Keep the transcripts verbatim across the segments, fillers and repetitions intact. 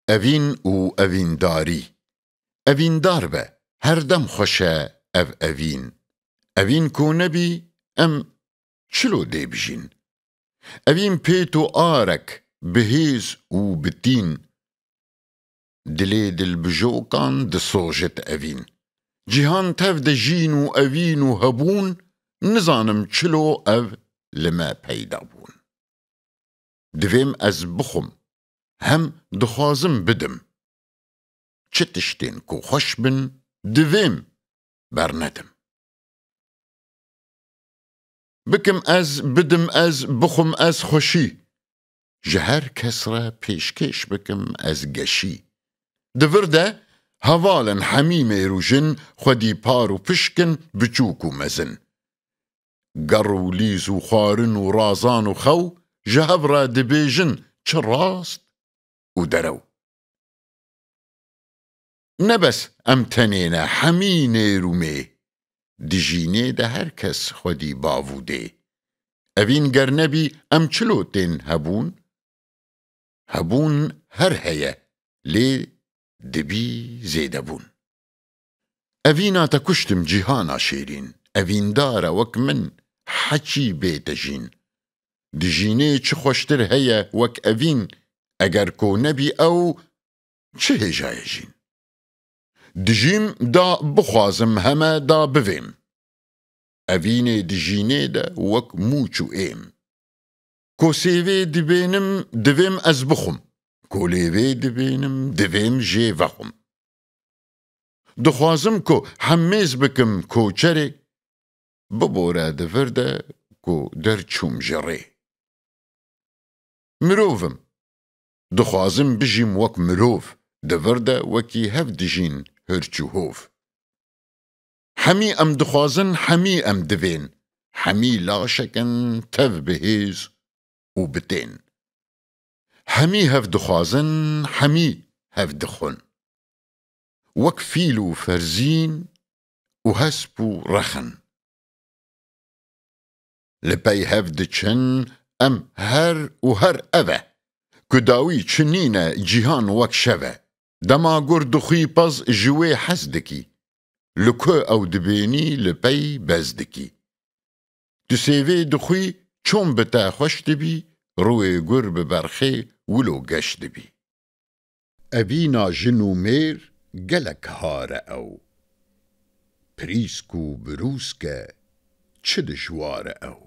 Evîn û evîndarî. Evîndar be, her dem xweş e ev evîn. Evîn ku nebî, em çilo dê bijîn? Evîn pêt û arek, bi hêz û bi tîn. Dilê dilbijokan disojit evîn. Cîhan tev de jîn û evîn û hebûn, nizanim çilo ev li me peyda bûn. Divêm ez bixwim, hem dixwazim bidim. Çi tiştên ku xweş bin, divêm bernedim. Bikim ez, bidim ez, bixwim ez xweşî. Ji her kes re pêşkêş bikim ez geşî. Di vir de heval in hemî mêr û jin, xwedî par û pişk in, biçûk û mezin. Ger û lîz û xwarin û razan û xew, ji hev re dibêjin çi rast û derew. Ne bes em tenê ne, hemî nêr û mê. Di jînê de her kes xwedî bav û dê. Evîn ger nebî, em çilo tên hebûn? Hebûn her heye, lê dibî zêdebûn. Evîna te kuştim cîhana şêrîn, evîndar e wek min, heçî bê te jîn. Di jînê çi xweştir heye wek evîn, eger ko nebî ew, çi hêja ye jîn? Dijîm da bixwazim heme da bivêm. Evînê di jînê de wek mûç û êm. Ko sêvê dibênim, divêm ez bixwim. Ko lêvê dibênim, divêm jê vexwim. Dixwazim ku hemêz bikim koçerê, bibore di vir de ku derçûm ji rê. Mirov im. Dixwazim bijîm wek mirov, di vir de wekî hev dijîn hirç û hov. Hemî em dixwazin, hemî em divên. Hemî laşek in tev bi hêz û bi tên. Hemî hev dixwazin, hemî hev dixwin. Wek fîl û ferzîn û hesp û rexin. Li pey hev diçin, em her û her ev e. Ku dawî çi nîne cîhan wek şev e. Dema gur dixwî pez ji wê hez dikî. Li ku ew dibênî li pey bez dikî. Tu sêvê dixwî çom bi te xweş dibî, rûyê gur bi berxê wilo geş dibî. Evîna jin û mêr gelek har e ew. Pirîsk û birûsk e, çi dijwar e ew.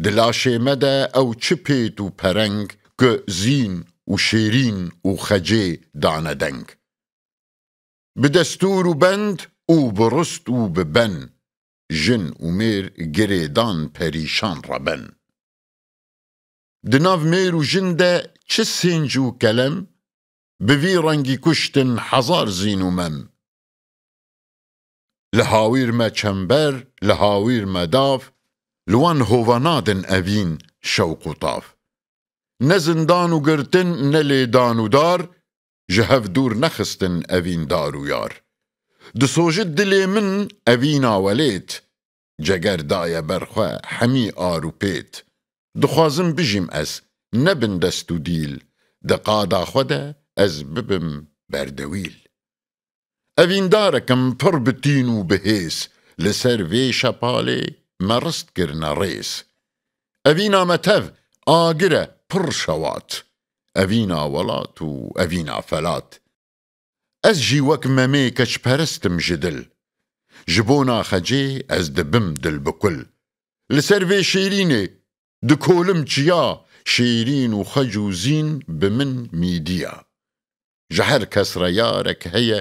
Di laşê me de ew çi pêt û pereng, ku zîn û şêrîn û xecê dane deng. Bi destûr û bend û bi rist û bi ben, jin û mêr girêdan perîşan reben. Di nav mêr û jin de çi sênc û kelem, bi vî rengî kuştin hezar zîn û mem. Li hawîr me çember, li hawîr me dav, li wan hova nadin evîn şewq û tav. Ne zindan û girtin, ne lêdan û dar, ji hev dûr nexistin evîn dar û yar. Disojit dilê min evîna welêt, ceger daye ber xwe hemî ar û pêt. Dixwazim bijîm ez, ne bin dest û dîl, di qada xwe de ez bibim berdewîl. Evîndarek im pir bi tîn û bi hêz, li ser vê şepalê me rist kirine rêz. Evîna me tev, agir e pir şewat, evîna welat û evîna felat. Ez jî wek Memê keçperest im ji dil. Ji bona xecê ez dibim dil bi kul. Li ser vê şêrînê dikolim çiya, şêrîn û xec û zîn bi min mîdiya. Ji her kes re yarek heye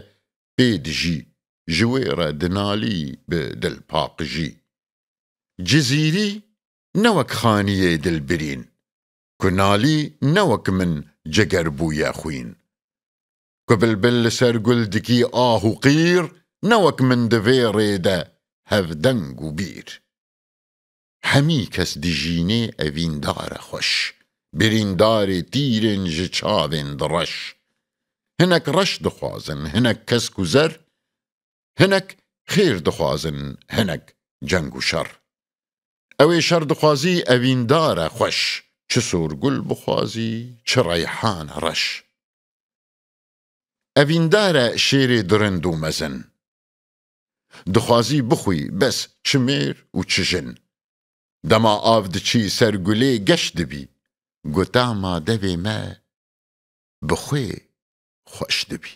pê dijî, ji wê re dinalî bi dilpaqijî. Cizîrî ne wek xaniyê dilbirîn, ku nalî ne wek min ceger bûye xwîn. Ku bilbil li ser gul dikî ah û qîr, ne wek min di vê rê de hevdeng û bîr. Hemî kes dijînê evîndar e xweş, birîndarê tîrên ji çavên direş. Hinek reş dixwazin, hinek kesk û zer, hinek xêr dixwazin, hinek ceng û şer. Ew ê şer dixwazî evîndar e xweş, çi sorgul bixwazî, çi reyhan e reş. Evîndar e şêrê dirind û mezin. Dixwazî bixwî bes çi mêr û çi jin. Dema av diçî ser gulê geş dibî. Gotama devê me bi xwê xweş dibî.